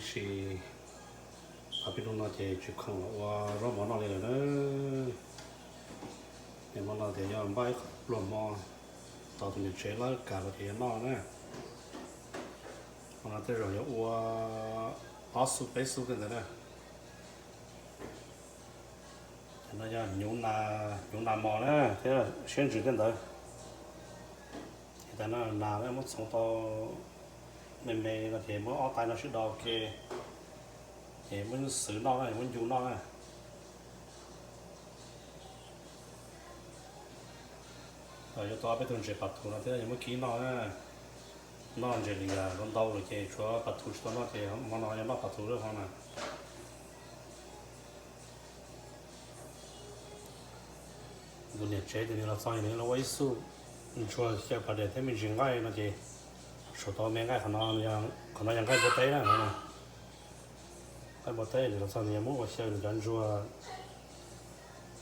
Tab sis ob peb hnub no ces tsis khoom los ua zaub mov noj li lawm na. Niaj hmo no tias yog npaj ib qho pluag hmo tos tus niam tsev lawv kam los ces yuav noj na. Hmo no tej zaum yuav ua ob xuj peb xuj tej ntawd na. Ces no yog hnyuv nas mos na thiab siab ntsws tej ntawd. Ces tas no nas muab txhoov tau me me no ces muab ob tais no sib do ua ke, ces muab xwb noj na, muab ncu noj na. Yuav tau ob peb tug ntses pas thuv no thiab yuav muab kib noj na. Noj ntses li ntau ntau lawm ces tshuav pas thuv tsis tau noj ces hmo no yog noj pas thuv lawm hmo na. Tus niam tsev ces nws los txog nws los ua ib xuj ntsuag xyaw pas dej thiab me ntsis nqaij no ces saum tau me nqaij, qhov no yog nqaij npua teb na. Nqaij npua teb nws los txog nws yog muab ua xyaw nws cov ntsuag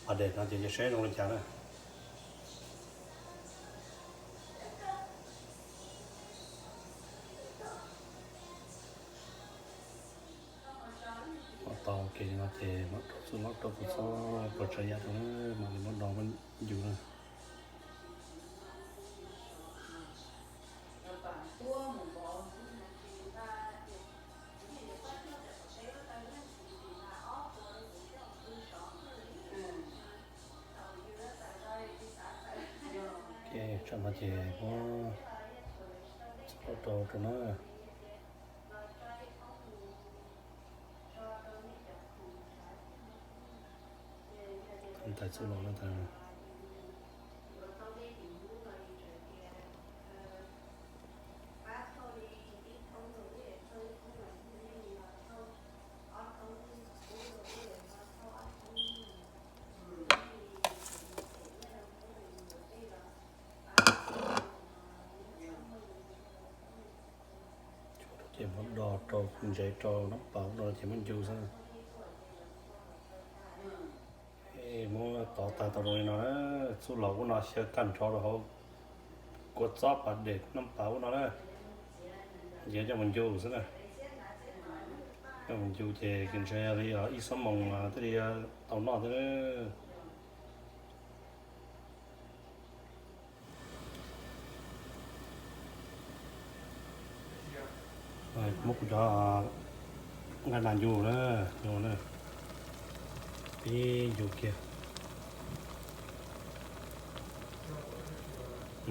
pas dej no ces cia saib zoo li cas na. Ua tau ua ke no ces mam rau txuj loj rau kuv txhob puas tsav yam rau na, mam li muab do muab ncu na. Tsam no ces muab txuj loj rau rau na. Tais txuj loj na tas. Ces muab do rau ntsev rau nab pas ub no ces muab ncu xwb. Muab tov tas tau zoo li no na, txuj loj ub no xyaw tag nrho rau hauv kua txob pas dej nab pas ub no na, ces coj mus ncu xwb na. Coj mus ncu ces ntshe li ib xuab moos thiaj li tau noj thiab. Muab kuv cov nqaij nas ncu na, ncu na, pib ncu kiag.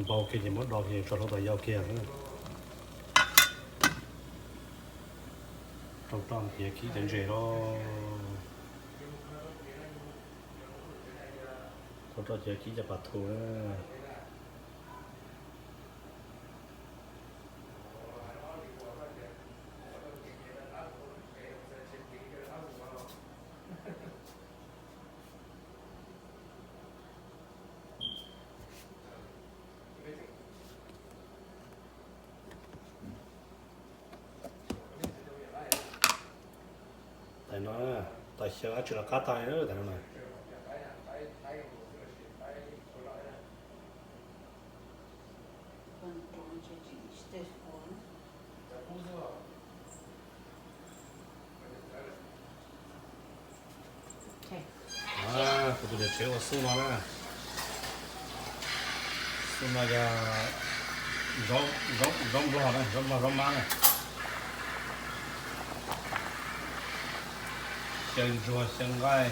Npau kiag ces muab do kiag tso hauv tais yau kiag. Rau rau ces kib cov ntses los, rau rau ces kib cov pas thu na. Tais no, tais xyaw dab tsi los qab tag tais no na. Kuv tus niam tsev ua xuj no na. Xuj no yog zaub nplog na, zaub nplog zaub mab na. Xyaw ntsuag xyaw nqaij,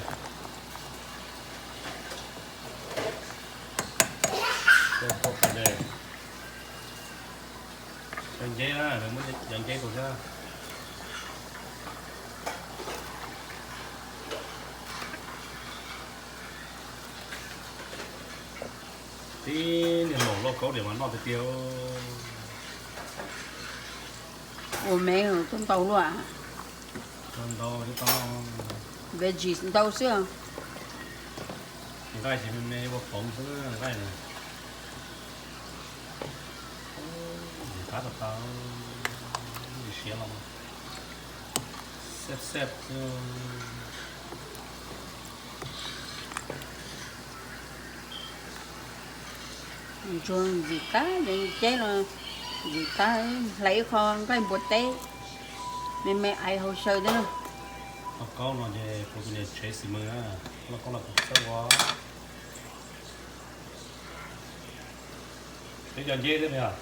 xyaw pau sawv daws. Cov nceb na, lawv muab cov nceb rau thiab. Tib niag maum lauj kaub diam mas noj tiag tiag. Ua me tuaj ntau luaj. Ntau, veggies ntau xwb. Nqaij ces me me ua poov xwb nqaij na. Ntxim qab tau tau, siav los xeb xeb xwb. Ntsuag ntxim qab, cov nceb los ntxim qab, hlais ib qho nqaij npua teb. Me me ais hauv xyaw thiab na. Lauj kaub no ces kuv tus niam tsev xis mees na, lauj kaub los kuv txawj ua. Peb cov nceb thiab yog?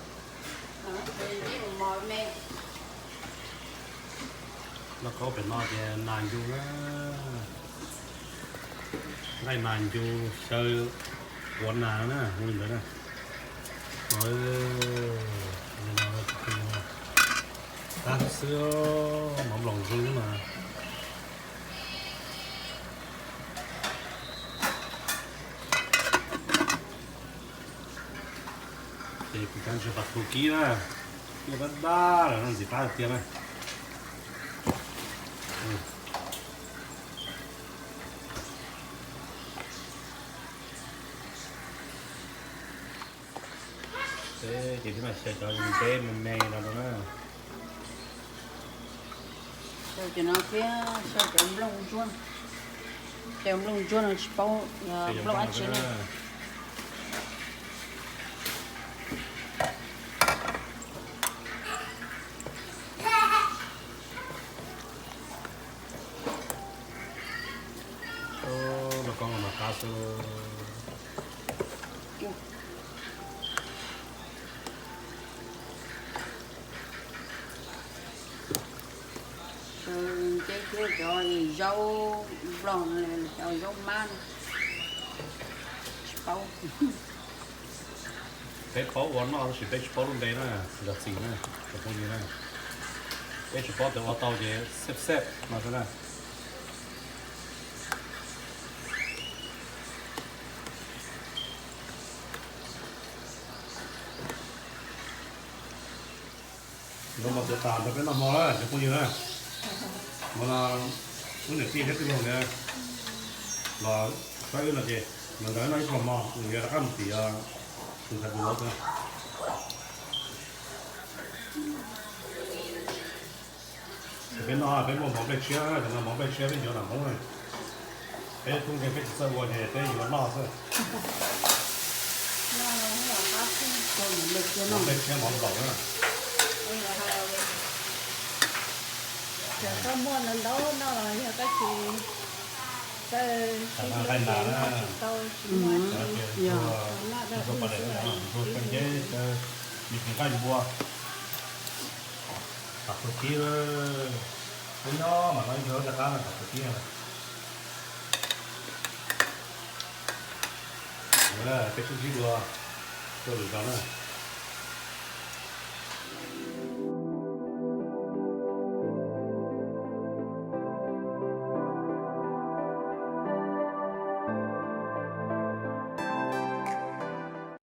Lauj kaub pem no ces nas ncu na, nqaij nas ncu, xyaw quav nas na, hu li ntawd na. Qab xwb, mov nploos zoo mas. Ces kuv cov ntsis pas thu kib na, noj dab dab lawm no ntxim qab tiag na. Ces peb mam xyaw cov nceb me me no rau na. Xyaw cov no thiab xyaw cov nplooj ntsuab. Cov nplooj ntsuab no tsis paub nplooj dab tsi na. Lauj kaub no mas qab xwb. Xyaw nceb thiab cov zaub nplog, cov zaub mab no tsis paub. Peb paub ua noj tab sis peb tsis paub lub npe na, zam txim na, cov phooj ywg na. Peb tsis paub tias ua tau ces xeb xeb no xwb na. Yuav mos txwv tas nrog peb noj hmo lawm cov phooj ywg na. Hmo no wb niam tij thiab tij laug nkawd los saib wb no ces, mas ntawd noj ib pluag hmo nws yuav rov qab mus tim tus ntxhais tus vauv xwb. Ces peb noj peb muaj mov nplej tshiab, cov no mov nplej tshiab peb ncuav nram Hmoob na. Peb tub nkeeg peb tsis txawj ua ces peb yuav noj xwb. Mov nplej tshiab mov nplaum na. Koj muaj ntau ntau noj los yog koj tsis txawj sib hlub ces noj tsis tau tsis muaj. Ntsuag pas dais, ntsuag xyaw nceb, yus tsis nqaij npua. Pas thu kib, peb nyob mas noj ib ntsuag rov qab na pas thu kib. Peb sib ntsib dua, tuaj lwm zaus na.